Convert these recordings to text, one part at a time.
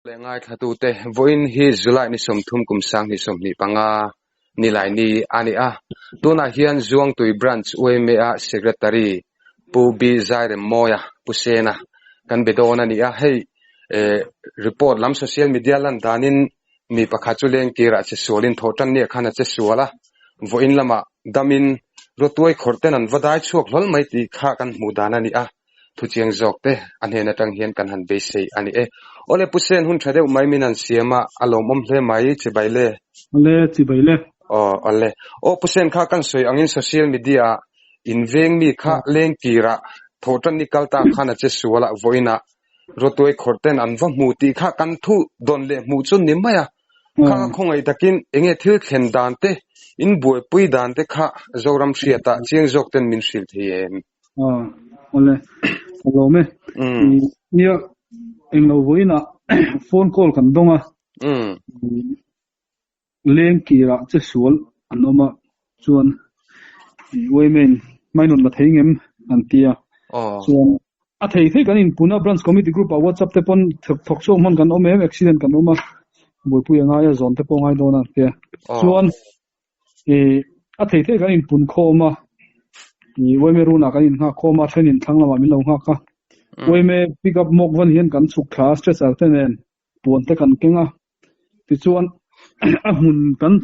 Leh ngaithlatute, vawiin hi July ni 30 kum 2025 Nilaini a ni a. Tunah hian Zuangtui Branch YMA-a Secretary Pu B Zairemmawia, Pu Sena, kan be dawn a ni a. Hei report lam social media lan danin mi pakhat chu lengtirah che sualin thawh tan nia khan a che sual a. Vawiin lamah damin rawtuai khawrh ten an va dai chhuak hlawl mai tih kha kan hmuh dan a ni a. Thuchiang zawk te a hnen atang hian kan han beisei a ni e. Awle Pu Sen hun tha deuh mai min han siam a, a lawmawm hle mai, chibai le. Awle, chibai le. Aw, awle. Aw Pu Sen kha kan sawi angin social media ah in veng mi kha leng tirah thawhtan ni kal ta khan a che sual a, vawiinah rawtuai khawrh ten an va hmu tih kha kan thu dawn leh hmuh chu ni mai a. Kha ka khawngaih takin enge thil thlen dan te, in buaipui dan te kha Zoram hriatah chiang zawk ten min hrilh thei em? Awle, ka lawm e. Nia, englo vawiinah phone call kan dawng a. Leng kirah che sual an awm a, chuan Women hmainawn la thei ngem an ti a. Chuan a thei thei kan inpun a, branch committee group ah WhatsApp te pawn thawk chhuak hman kan awm em, accident kan awm a, buaipui a ngai a, zawn te pawh a ngai dawn a an ti a. Chuan a thei thei kan inpun khawm a, Uaime runah kan innghak khawm a, then in thlang lamah min lo nghak a. Uaime pick up mawk van hian kan chhuk thla a, stretcher te nen puan te kan keng a. Tichuan a hmun kan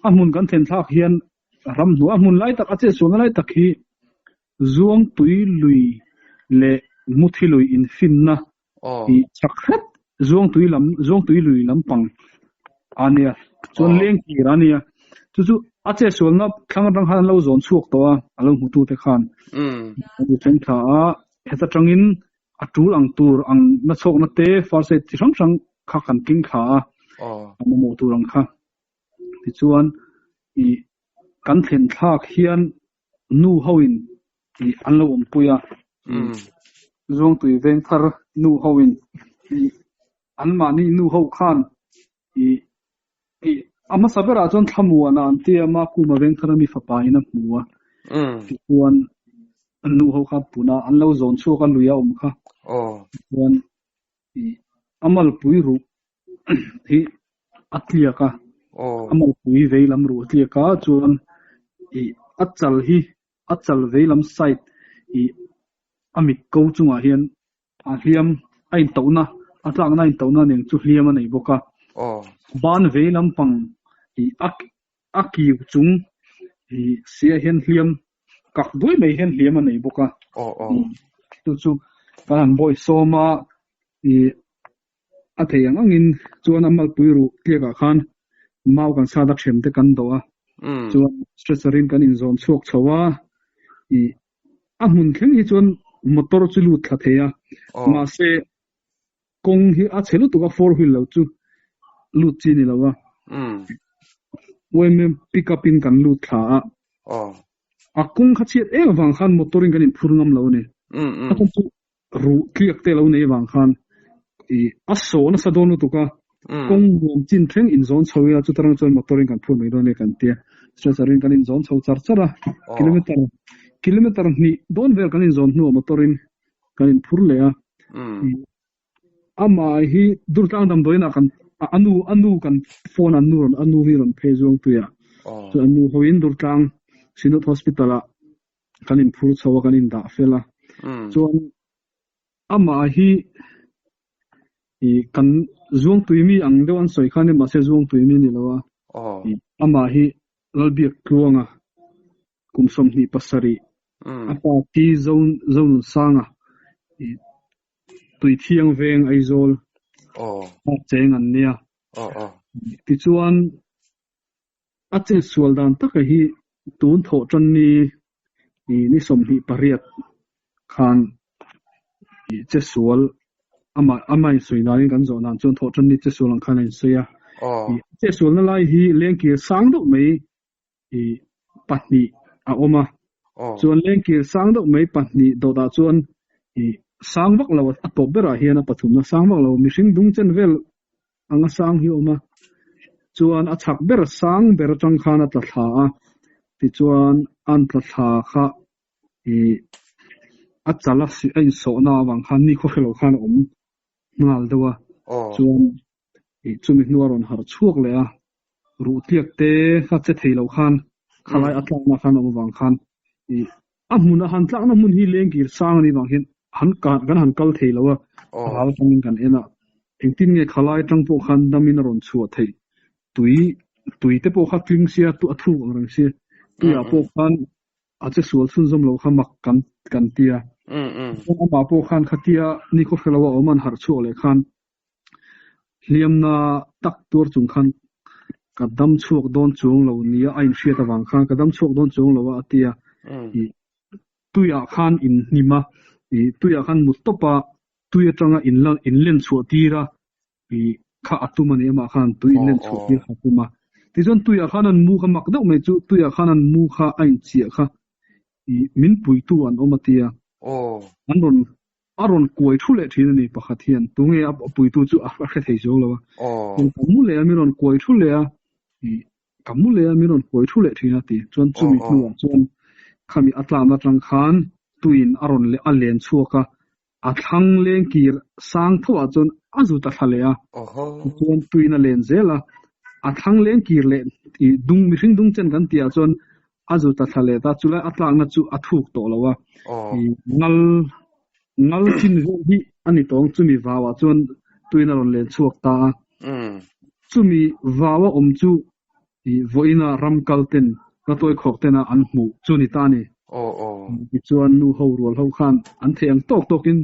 a hmun kan thlen thlak hian ramhnuai a hmun lai tak a chetsualna lai tak hi Zuangtui lui leh Muthi lui infinna i chak hret Zuangtui lam Zuangtui lui lampang a nia chuan lengkir a nia chu chu a chetsualna thlang atang khan an lo zawn chhuak tawh a a lo hmutute khan an thleng thla a heta tangin a tul ang tur ang na chhawkna te first aid chi hrang hrang kha kan keng thla a a mamawh tur ang kha tichuan i kan thlen thlak hian nu ho in i an lo awmpui a Zuangtui veng thar nu ho in i an mahni nu ho khan i i a hmasa berah chuan thlamuana an tia a Makuma veng thar ami fapa in a hmu a tichuan an nu ho kha puna an lo zawn chhuak a lui a awm kha tichuan i a malpui ruh hi a tliak a a malpui vei lam ruh a tliak a chuan i a chal hi a chal vei lam side i a mit ko chungah hian a hliam a intauhna a tlakna a intauhna nen chu hliam a nei bawk a ban vei lampang i a a kiu chung i sia hian hliam kak duai mai hian hliam a nei bawk a chu chu kan han bawi sawm a i a thei ang angin chuan a malpui ruh tliakah khan mau kan sat a ṭhem te kan dawh a chuan stretcher in kan inzawn chhuak chho a i a hmun thleng hi chuan motor chu lut thla thei a mahse kawng hi a chhe lutuk a four wheel lo chu lut chi ni lo a UMM pick up in kan lut thla a a kawng kha chhiat em avang khan motor in kan inphur ngam lo a ni a chhan chu ruh tliak te lo nei avang khan i a sawh nasa dawn lutuk a kawng nuam chin thleng inzawn chho ila chutarang chuan motor in kan phur mai dawn e kan tia stretcher in kan inzawn chho char char a kilometer kilometer hnih dawn vel kan inzawn hnuah motor in kan inphur leh a amah hi Durtlang damdawiin ah kan anu anu kan phone an nu rawn anu hi rawn phei zuang tui a chuan anu hoin Durtlang Synod Hospital ah kan inphur chho a kan indah fel a chuan amah hi i kan zuangtui mi ang deuh an sawi khan mahse zuangtui mi ni lo a amah hi Lalbiak Tluanga kum 27 a pa Pi Zonunsanga i Tuithiang veng Aizawl a cheng an nia tichuan A chetsual dan taka hi tun thawh tan ni ni 28 khan chetsual amah amah insawi danin kan zawh dan chuan thawh tan ni chetsual ang khan a insawi a. Chetsualna lai hi lengkir sang deuh mai pahnih a awm a. Chuan lengkir sang deuh mai pahnih dawtah chuan sang vak lo a tawp berah hian a pathumna sang vak lo mihring dung chen vel anga sang hi a awm a, chuan a chhak ber sang ber atang khan a tla thla a, tichuan an tla thla kha ih a chal a a insawhna avang khan ni khaw hrelo khan a awm nghal deuh a. Chuan chumi hnua rawn harh chhuak leh a, ruh tliak te kha che thei lo khan khalai a tlakna khan a awm avang khan a hmun a han tlakna hmun hi lengkir sang a nih vang hian han kan han kal thei lo a, ral atangin kan en a, engtin nge khalai atang pawh khan damin a rawn chhuah theih tui tui te pawh kha tling sia a thuk ang reng sia tuiah pawh khan a che sual chhunzawm lo kha mak kan kan ti a. Amah pawh khan khatia nikhaw hre lo a awm an harh chhuak leh khan hliamna tak tuar chung khan ka dam chhuak dawn chuang lo nia a inhriat avang khan ka dam chhuak dawn chuang lo a a ti a. Tuiah khan inhnim a, tuiah khan mut tawp a, tui atanga inlen chhuah tir a, I kha a tum a ni amah khan tui in len chhuah tir kha a tum a. Tichuan tuiah khan an mu kha mak deuh mai chu tuiah khan an mu kha a inchiah kha i min puitu an awm a tia. An rawn a rawn kuai thu leh thin a ni pakhat hian tunge a puitu chu a hre thei zo lo a. Ka mu leh a min rawn kuai thu leh a i ka mu leh a min rawn kuai thu leh thin a ti. Chuan chumi hnuah chuan khami a tlakna atang khan tuiin a rawn a len chhuak a A thlang leng kir sang tho ah chuan a zut a thla leh a, tichuan tuiin a len zel a. A thlang leng kir leh ih dung mihring dung chen kan tih ah chuan a zut a thla leh ta, chulai a tlakna chu a thuk tawh lo a. Ih ngal ngal chin vel hi a ni tawng chumi vau ah chuan tuiin a rawn len chhuak ta a. Chumi vau a awm chu Ih vawiina ram kal ten ratawi khawk tena an hmuh chu ni ta a ni. Tichuan nu ho rual ho khan an theih ang tawk tawkin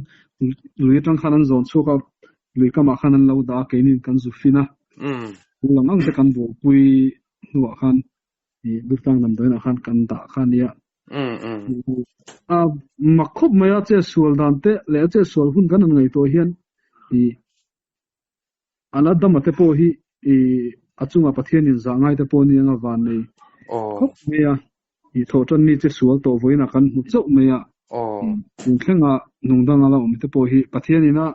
lui atang khan an zawn chhuak a, lui kamah khan an lo dah a, keinin kan zu fin a. Chu lang ang te kan buaipui hnuah khan ih Durtlang damdawiinah khan kan dah kha a nia. A mak khawp mai a, chetsual dan te leh a chetsual hun kan han ngaihtuah hian ih A la dama te pawh hi a chunga Pathian in zah ngai te pawh ni anga van nei khawp mai a, i thawh tan mi che sual tawh vawiinah kan hmu chauh mai a, tun thlenga nung danga la awm te pawh hi Pathian in a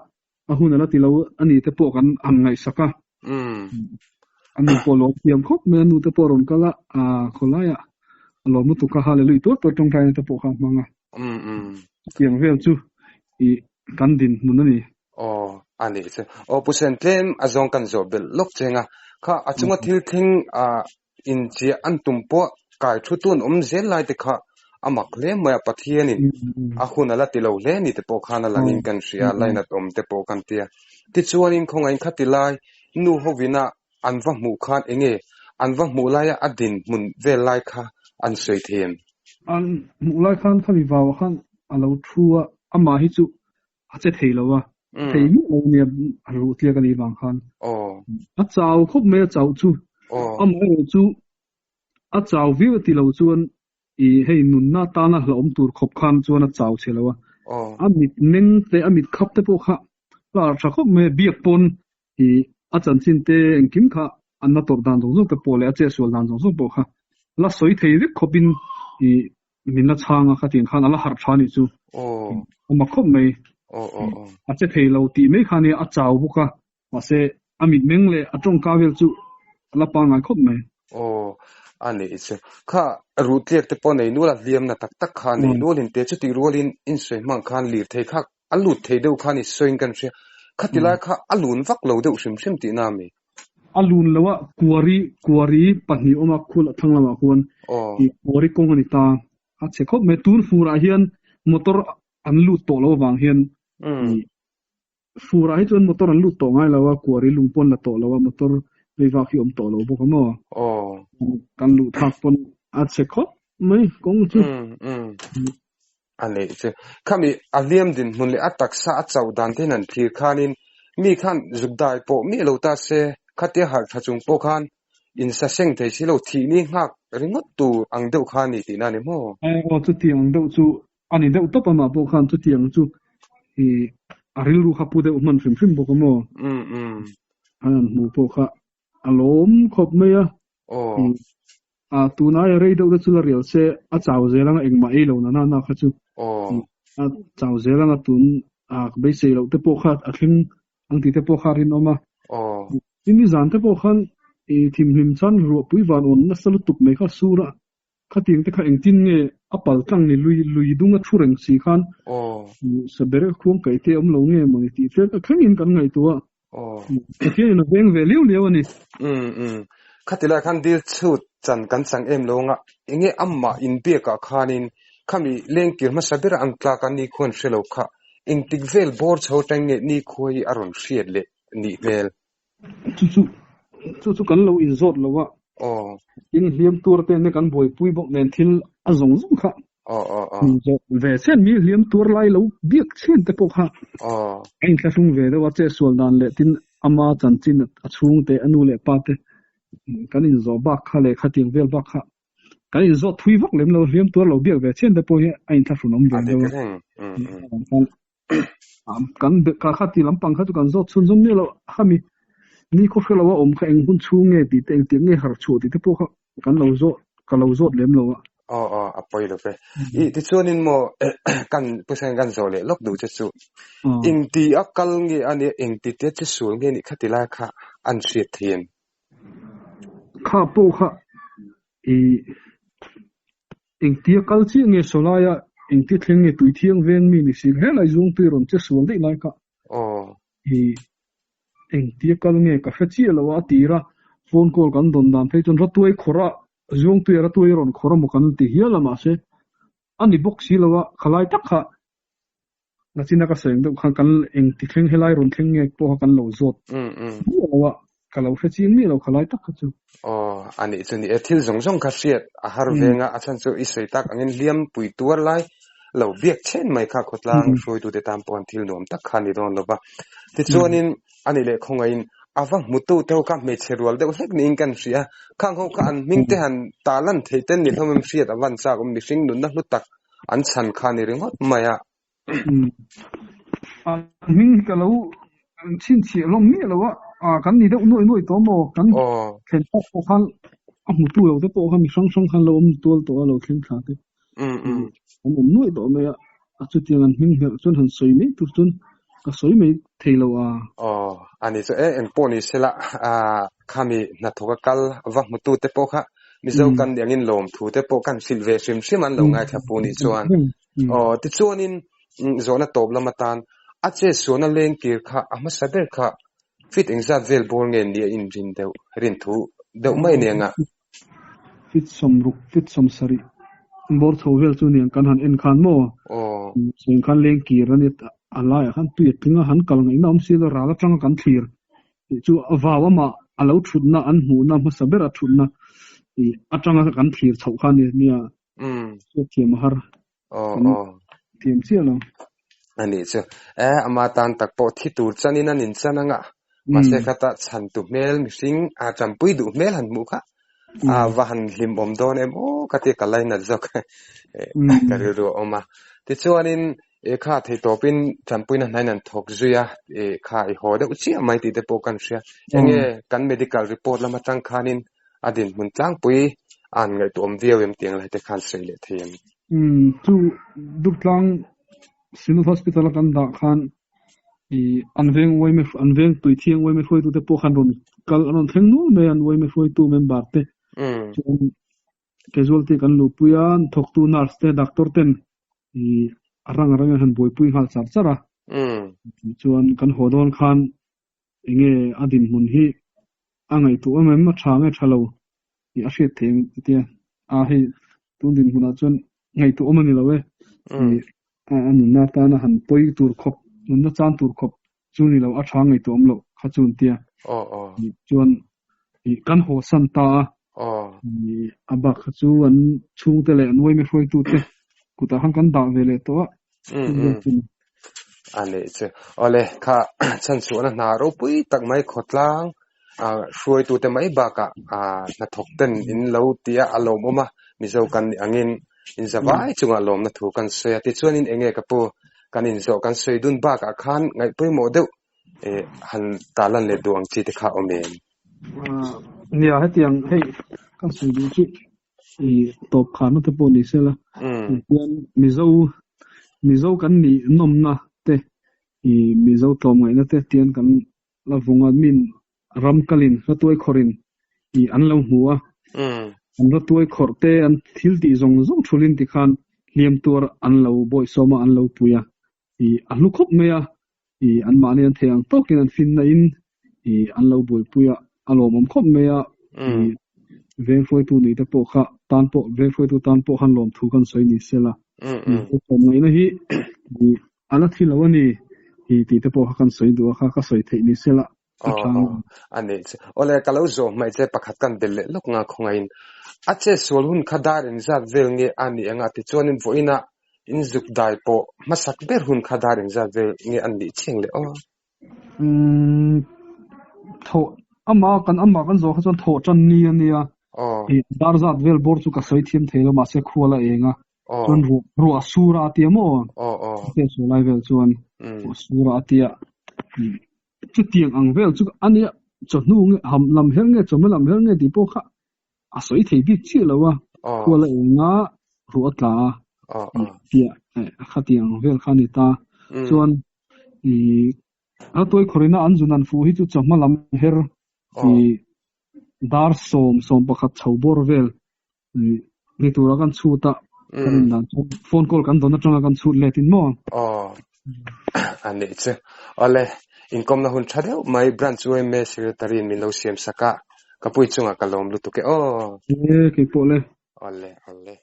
hun a la ti lo a ni te pawh kan han ngaihsak a, a nu pawh lawm thiam khawp mai a, nu te pawh rawn kal a, khawlaiah a lawm lutuk a, hallelujah tuar tuar tawngtaina te pawh kha a hmang a, chutiang vel chu i kan dinhmun a ni. Aw, a nih chu. Aw, Pu Sen, tlem a zawng kan zawh belh lawk cheng a. Kha a chunga thil thleng ah inchiah an tum pawh kai thu tun awm zel lai te kha a mak hle mai a, Pathianin a hun a la ti lo hle ni te pawh khan a langin kan hria, lainat awm te pawh kan tia. Tichuanin khawngaih khati lai nu hovina an va hmuh khan enge an va hmuh laia a dinhmun vel lai kha an sawi thei em? An hmuh lai khan khami vauah khan a lo thu a, amah hi chu a che thei lo a, a thei miah lo nia a ruh tliak a nih vang khan. A chau khawp mai a chauh chu. Amaherawh chu a chau viau a ti lo chuan i hei nunna tana hlauhawm tur khawp khan chuan a chau chhe lo a. A mit meng te a mit khap te pawh kha a tha khawp mai a, biak pawn i a chanchin te engkim kha an la tawrh dan zawng zawng te pawh leh a chetsual dan zawng zawng pawh kha la sawi thei vek khawpin i min la chhang a khatiang khan a la harh tha a nih chu. A mak khawp mai. A che thei lo tih mai kha nia a chau bawk a, mahse a mitmeng leh a tawngka vel chu a la pangngai khawp mai. Aw, a nih chu. Kha ruh tliak te pawh nei nual a, hliamna tak tak kha nei nualin te chutih rualin insawi hmang khan lirthei kha a lut thei deuh khan i sawiin kan hria. Khati lai kha a lun vak lo deuh hrim hrim tihna a mi? A lun lo a, kuari, kuari pahnih awm a, khul a thlang lamah khuan i kuari kawng a ni ta. A chhe khawp mai. Tun furah hian motor an lut tawh lo avang hian i furah hi chuan motor an lut tawh ngai lo a, kuari lung pawn la tawh lo a, motor veivak hi awm tawh lo bawk a maw? Kan luh thlak pawn a chhe khawp mai kawng chu. A neih chu. Khami a hliam dinhmun leh a taksa a chauh dan te hian an thlir khanin mi khan zuk dai pawh miah lo ta se, khatia harh tha chung pawh khan insa seng thei si lo, thih ni nghak ringawt tur ang deuh kha a ni tihna a ni maw? Aw, chutiang ang deuh chu a ni deuh tawp amah pawh khan chutiang chu i a rilru kha pu deuh hman hrim hrim bawk a maw? An han hmuh pawh kha a lawm khawp mai a. A tun aia rei deuh te chu la rial se a chau zel anga engmah ei lo na na na kha chu a chau zel anga tun a beisei loh te pawh kha a thleng ang tih te pawh kha a rinawm a. Tin nizan te pawh khan i thimhlim chuan ruahpui van awn nasa lutuk mai kha sur a, khatiang te kha engtin nge a pal tlang ni lui lui dung a thu reng si khan saber khuang kaih te awm lo nge mawni tih vel thlengin kan ngaihtuah a. Pathian in a veng ve liau liau a ni. Khati lai khan dil chhut chan kan chang em lo anga enge amah inbiakah khanin khami lengkir hmasa bera an tlak a nikhua an hre lo kha engtik vel bawr chho atang nge nikhua hi a rawn hriat leh nih hmel? Chu chu chu chu kan lo inzawt lo a, in hliam tur te nen kan buaipui bawk nen thil a zawng zawng kha min zawh ve chen mi hliam tur lai lo biak chen te pawh kha a inthlahrung ve deuh a, chetsual dan leh tin ama chanchin a chhungte a nu leh pa te kan inzawh bak kha leh khatiang vel bak kha kan inzawt thui vak lem lo, hliam tur lo biak ve chen te pawh hi a inthlahrun awm ve deuh a. Kan ka kha ti lampang kha chu kan zawt chhun zawm miah lo khami ni khaw hre lo a awm kha eng hun chhung nge tih te engtiang nge harh chhuah tih te pawh kha kan lo zawt ka lo zawt lem lo a. Aw aw a pawi lo ve. I tichuanin maw kan pusain kan zawh leh lawk duh che chu engti a kal nge a nia engti tia che sul nge nih kha ti lai kha an hriat thei em? Kha pawh kha i Engtia kal chiah nge sawlaia engtia thleng nge tui thiang veng mi ni si hle lai zuang tui rawn che sual daih lai kha hi engtia kal nge ka hre chiah lo a, a tir a phone call kan dawn dan phei chuan ratuai khawrh a zuang tui a ratuai rawn khawrh a maw kan ti hial a mahse a ni bawk si lo a khalai tak kha Nachina ka sawi ang deuh khan kan engti thleng helai rawn thleng nge pawh kha kan lo zawt miah lo a, ka lo hre chiang miah lo khalai tak kha chu. Aw, a nih chu ni e, thil zawng zawng kha hriat a har veng a, a chhan chu i sawi tak angin hliam pui tuar lai lo biak chen mai kha khawtlang hruaitute tan pawh an thil nuam tak kha a ni dawn lo va. Tichuanin a nih leh khawngaihin a va hmutu te ho kha hmeichhe rual deuh hlek niin kan hria a, khang ho kha an hming te han ta lan theih ten ni hlawm em hriat a van chak awm mihring nunna hlu tak An chhan kha ni ringawt mai a. A hming hi ka lo chhinchhiah hlawm miah lo a, kan ni deuh nuai nuai tawh maw? Kan thlen tawk pawh khan a hmutu lo te pawh kha mi hrang hrang khan lo awm tual tawh a, lo thleng thla te an awm nuai tawh mai a, a chutiang an hming hmelh chuan han sawi mai tur chuan ka sawi mai thei lo a. Aw, a ni chu e, engpawh ni sela khami hnathawk a kal va hmutu te pawh kha Mizo kan nih angin lawmthu te pawh kan hrilh ve hrim hrim an lo ngaithla pu nih chuan. Aw, tichuanin zawhna tawp lam atan a che sualna lengkir kha a hmasa ber kha fit engzat vel bawr nge nia inrin deuh, rinthu deuh mai nia nga? Fit sawmruk, fit sawmsarih bawr chho vel chu niang kan han en khan maw? Sawi khan lengkir a nia, a laiah khan tui a tling a, han kal ngaihna awm si lo, ral atanga kan thlir Tih chu a vau amah a lo thutna an hmuhna hmasa ber a thutna i atanga kan thlir chhoh kha ni nia hriat thiam a har kan thiam chiah lo. A nih chu. E ama tan tak pawh thi tur chanin an inchan anga mahse khata chhantu hmel mihring a champui duh hmel han hmuh kha a va han hlimawm dawn em aw ka tia ka lainat zawk ka rilru a awm a. Tichuanin E kha thei tawpin tanpuina hnaiin an thawk zui a, e kha i haw deuh chiah mai tih te pawh kan hria. Enge kan medical report lam atang khanin a dinhmun tlangpui an ngaihtuahawm viau em tih ang lai te khan sawi leh thei em? Umm chu Durtlang Synod Hospital a kan dah khan i an veng uaime an veng tui thiang uaime hruaitu te pawh khan rawn kal an rawn thleng nual mai a, an uaime hruaitu member te chuan Casualty kan luhpui a, thawktu nurse te doctor ten i a rang a rangin an han buaipui nghal char char a. Chuan kan haw dawn khan enge a dinhmun hi a ngaihtuah em em, a tha nge tha lo tih a hriat theih ang tia a hei tun dinhmunah chuan ngaihtuah awm a ni lo e. A nunna atana han pawi tur khawp, nunna chan tur khawp chu ni lo a tha ngaihtuah awm loh kha chu an tia. Chuan kan haw san ta a. A bak kha chu an chhungte leh an uaime hruaitute kutah khan kan dah ve leh tawh a. A nih chu. Awle kha chhanchhuahna hna ropui tak mai khawtlang hruaitute mai bakah hnathawk ten in lo tia a lawmawm a, Mizo kan nih angin in zavai chungah lawmna thu kan sawi a. Tichuanin enge ka pu kan inzawh kan sawi dun bakah khan ngaihpawimawh deuh han talan leh duh ang chi te kha awm em? Nia hetiang hei kan sawi duh chu i tawp kharna te pawh ni sela hian Mizo Mizo kan nih nawmna te i Mizo tlawmngaihna te tian kan la vung a min ram kalin ratuai khawrin i an lo hmu a an ratuai khawrh te an thil tih zawng zawng thulin tikhan hliam tuar an lo bawihsawm a an lo pui a i a hlu khawp mai a i anmahni an thei ang tawkin an finna in. I an lo buaipui a, a lawmawm khawp mai a, i veng hruaitu nih te pawh kha tan pawh veng hruaitu tan pawh khan lawmthu kan sawi ni sela, i tlawmngaihna hi i a la thi lo a ni i tih te pawh kha kan sawi duh a kha ka sawi theih ni sela a tha ang. A nih chu. Awle ka lo zawh hmaih che pakhat kan belh leh lawk nga khawngaih in a che sual hun kha dar engzat vel nge a nih anga tichuanin vawiin ah in zuk dai pawh hmasak ber hun kha dar engzat vel nge a nih chiang le aw. Umm thawh amah kan amah kan zawh kha chuan thawh tan ni a nia i dar zat vel bawr chu ka sawi thiam thei lo mahse khual a eng a chuan ruah ruah sur a tia maw hriat sual lai vel chuan ruah sur a tia chutiang ang vel chu a nia chawhnu nge ham lam her nge chawhma lam her nge tih pawh kha a sawi thei bik chiah lo a khual a eng a ruah a tla a tia khatiang ang vel kha a ni ta chuan Ih a tuai khawrina an zun an fuh hi chu chawhma lam her ih dar 11:15 chho bawr vel ih ni tura kan chhut a kan in dan chuan phone call kan dawn atanga kan chhut let in maw. Aw a nih chu. Awle inkawmna hun tha deuh mai Branch UMA Secretary in min lo siam sak a, ka pui chungah ka lawm lutuk e aw. E keipawh le. Awle awle.